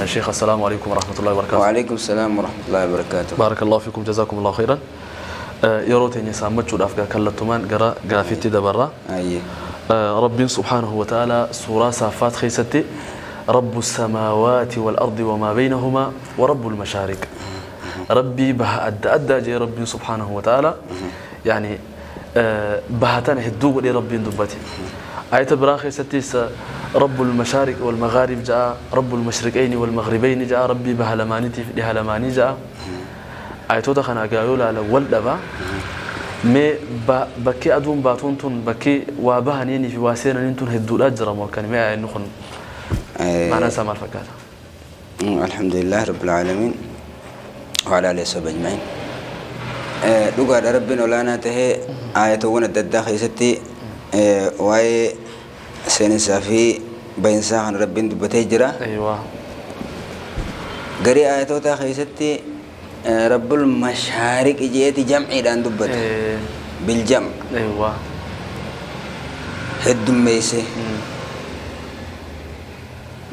مولانا الشيخ. السلام عليكم ورحمة الله وبركاته. وعليكم السلام ورحمة الله وبركاته. بارك الله فيكم، جزاكم الله خيرا. Yeroo teenya saammachuudhaaf gaa kallattumaan gara gaafiitti dabarra. Rabbiin subhaanahu wa ta'ala suuraa saaffaat keessatti رب السماوات والأرض وما بينهما ورب المشارق، ربي بها أدى أدى جي ربي سبحانه وتعالى، يعني بهتان هدو لي ربي دبتي. آية براخي ستيس رب المشارق والمغارب جاء، رب المشرقين والمغربين جاء، ربي بها لمانتي لها لماني جاء. آية تخنا قالوا لا ولدبا مي بكي أدون باتون تون بكي وابهنيني في واسينا نتون هدو الأجر وكان ما نخن معنى سمع الفكاهة. الحمد لله رب العالمين وعلى آله وصحبه أجمعين. dhugaadha, rabbiin olaanaa tahee aayatawwan adda addaa keessatti waa'ee seeninsaa fi bahinsaa kan rabbiin dubbatee jira. Garii aayatoota keessatti rabbul mashaariqi jeeti jamciidhaan dubbata. Biljam. Heddummeesse.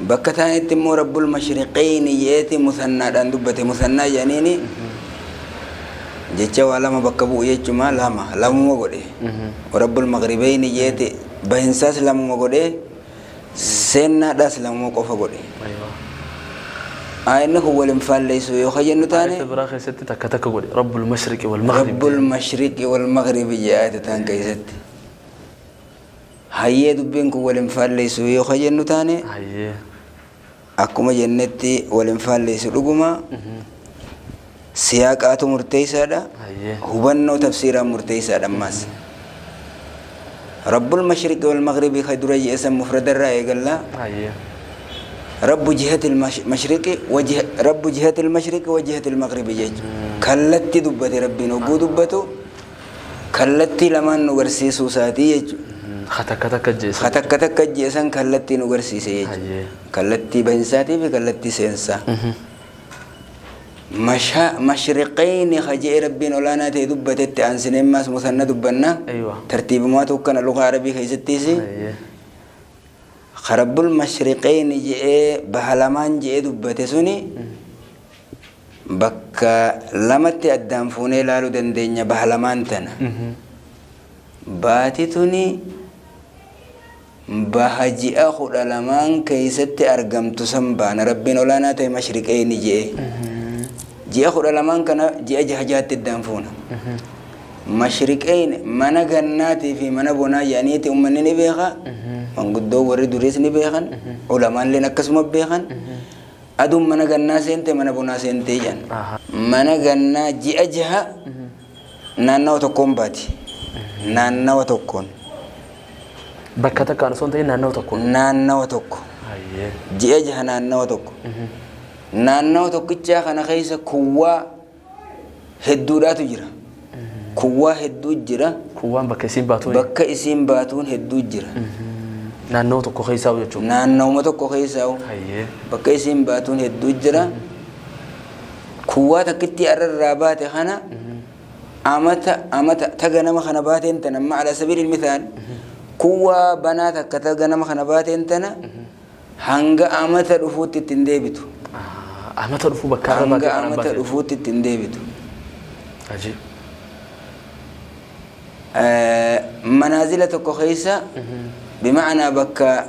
Bakka taanitti immoo rabbul mashriqayni jeeti musannaadhaan dubbate. Musannaa jedhaniini jecha waa lama bakka bu'u jechuma, lama lamuma godhe. Rabbul maghribayni jeeti bahinsaas lamuma godhe, seennaadhaas lamuma qofa godhe. Aayanni kun wal hin faalleessu yoo jennu taane, آية biraa keessatti takka takka godhe، رب المشرق والمغرب. رب المشرق والمغرب jee aayata taan keessatti. Hayyee, dubbiin kun wal hin faalleessu yoo jennu taane, akkuma jennetti wal hin faalleessu dhuguma. Siyaaqaatu murteessaadha. Hubannoo tafsiiraan murteessaadha ammaas. رب المشرق والمغرب ka dura jeesan mufradarraa eegallaa. رب جهة المشرق وجهة، رب جهة المشرق وجهة المغرب jechuudha. Kallattii dubbate rabbiin hogguu dubbatu kallattii lamaan nu garsiisuu isaatii jechuudha. Takka takka jeesan. Takka takka jeesan kallattii nu garsiise jechuudha. Kallattii bahinsaatii fi kallattii seensaa. Mashriqayni hajee rabbiin olaanaa ta'e dubbatetti aansinee maas musanna dubbanna. Tartiibumaatu akkana lugaa arabii keessattis. Rabbul mashriqayni je'ee baha lamaan je'ee dubbate suni bakka lamatti addaan fuunee ilaaluu dandeenya baha lamaan tana. Baati tuni baha ji'a 12n keessatti argamtu san baana rabbiin olaanaa ta'e mashriqayni je'ee. Ji'a 12n kana ji'a jaha jahatti addaan fuuna. Mashriqayn mana gannaatii fi mana bonaa jedhaniiti uummanni ni beeka. Manguddoo warri duriis ni beekan. Ulamaalleen akkasuma beekan. Aduun mana gannaa seente, mana bonaa seentee jedhan. Mana gannaa ji'a jaha naannawa tokkoon baati. Naannawa tokkoon. Bakka takkaan osoo hin ta'in naannawa tokkoon. Naannawa tokko. Ji'a jaha naannawa tokko. Naannawa tokkichaa kana keessa kuwwaa hedduudhaatu jira. Kuwwaa hedduu jira. Kuwwaan bakka isiin baatuun. Bakka isiin baatuun hedduu jira. Naannoo tokko keessaa jechuudha. Naannawuma tokko keessaa bakka isiin baatuun hedduu jira. Kuwwaa takkitti arrarraa baate kana amata amata taga nama kana baateen tana, amma على سبيل المثال kuwwaa banaa takka taga nama kana baateen tana hanga amata dhufuutti ittiin deebitu. Amata dhufuu bakka arra Hanga baate kanaan amata baate. dhufuutti ittiin deebitu. Ajiib. Manaazila tokko keessa, bima'anaa bakka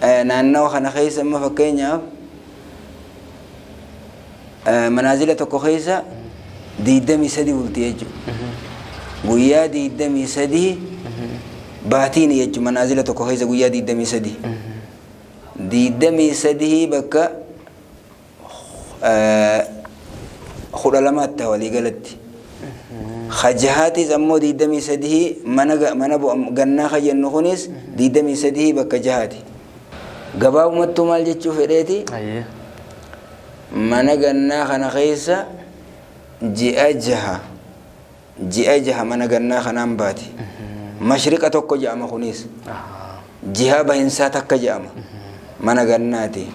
naannawa kana keessa, amma fakkeenyaaf manaazila tokko keessa 23 bulti jechuudha. Guyyaa 23 baatiin jechuudha manaazila tokko keessa guyyaa 23. 23 bakka 12tti walii galatti. Khajahaatis ammoo 23 mana gannaa ka jennu kunis 23 bakka jahaati. Gabaabumattuu maal jechuu fedheeti? Mana gannaa kana keessa ji'a jaha, ji'a jaha mana gannaa kanaan baati. Mashriqa tokko jedhama kunis. Jiha bahinsaa takka jedhama. Mana gannaati.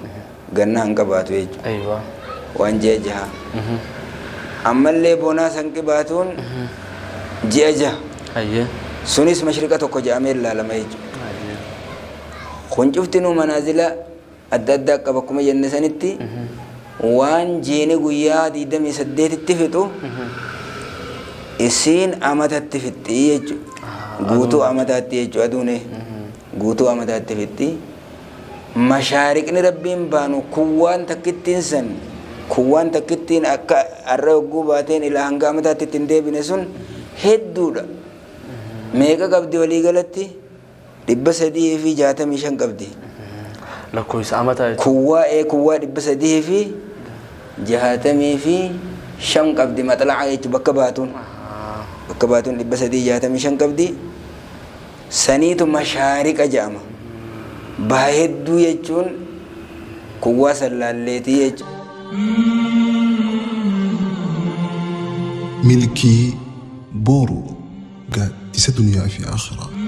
Gannaa hin qabaatu jechuudha. Waan ji'a jaha. Ammallee bonaa san qabaatuun ji'a jaha. Sunis mashriqa tokko jedhamee ilaalama jechuudha. Kun cuftinuu manaazila Adda addaa qaba akkuma jenne sanitti waan jiini guyyaa 28tti fixu isiin amatatti fixxi jechuudha. Guutuu amataatti jechuudha aduun guutuu amataatti fixxi. Mashaariqni Rabbiin baanu kuwwaan takkittiin san kuwwaan takkittiin akka har'a hogguu baateen ilaa hanga amataatti ittiin deebine sun hedduudha. Meeqa qabdi walii galatti? 365 qabdi. Lakkoofsa amataa jechuudha. Kuwwaa kuwwaa 365 qabdi maxlaca jechuudha bakka baatuun. Bakka baatuun 365 qabdi. Saniitu mashaariqa jedhama. Baha hedduu jechuun kuwwaa sallaalleetii jechuudha. Milkii Boru gaaddisa duniyaa fi akhiraa.